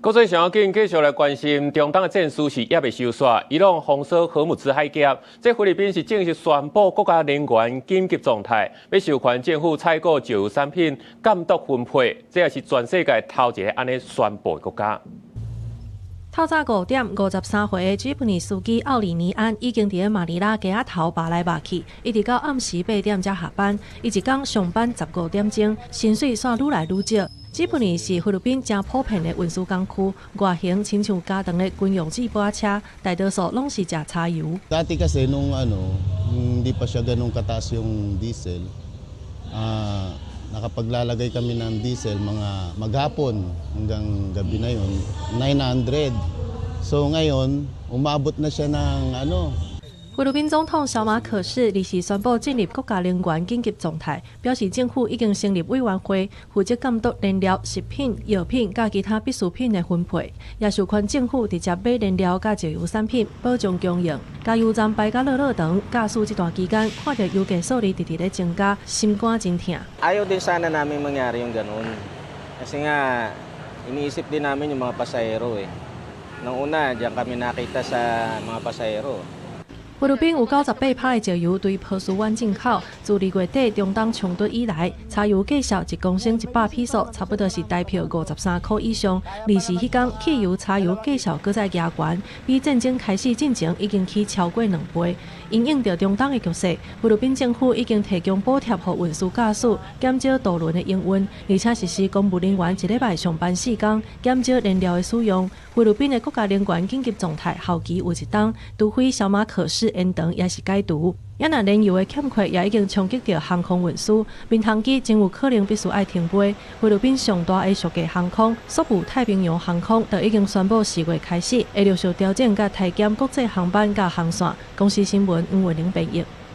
國際上緊繼續來關心中東的戰事是猶未收煞，伊朗封鎖荷姆茲海峽，這菲律賓是正式宣布國家能源緊急狀態，欲授權政府採購石油產品監督分配，這也是全世界頭一个按呢宣布的國家。透早5點，53歲的吉普尼司機奧里尼安已經佇咧馬尼拉街仔頭跋來跋去，一直到暗時8點才下班。伊一工上班15點鐘，薪水煞愈來愈少。吉普尼是菲律賓誠普遍的運輸工具，外形親像加長的軍用接駁車，大多數攏是食柴油。 Dati kasi nung ano, hindi pa siya ganun kataas yung diesel. Ah, nakapaglalagay kami ng diesel mga maghapon hanggang gabi na yon, 900. So ngayon, umabot na siya ng ano, 菲律賓總統小馬可仕臨時宣布進入國家能源緊急狀態，表示政府已經成立委員會，負責監督燃料、食品、藥品佮其他必需品的分配，也授權政府直接買燃料佮石油產品，保障供應。加油站排甲落落長，駕駛這段期間看著油價數字直直咧增加，心肝真疼。 Ayaw din sana namin mangyari yung ganun. Kasi nga, iniisip din namin yung mga pasahero eh. Nung una, diyan kami nakita sa mga pasahero. 菲律賓有98%的石油對波斯灣進口。自2月底中東衝突以來，柴油價數1公升100披索，差不多是台票53箍以上。而是彼工汽油、柴油價數閣再加懸，比戰爭開始進前已經起超過2倍。因應著中東的局勢，菲律賓政府已經提供補貼予運輸駕駛，減少渡輪的營運，而且實施公務人員一禮拜上班4工，減少燃料的使用。菲律賓的國家能源緊急狀態效期有一冬，除非小馬可仕延長，抑是解除。啊若燃油的欠缺也已經衝擊著航空運輸，民航機真有可能必須愛停飛。菲律賓上大的屬價航空宿務太平洋航空就已經宣布4月開始會陸續調整佮裁減國際航班佮航線。公視新聞黃慧玲編譯。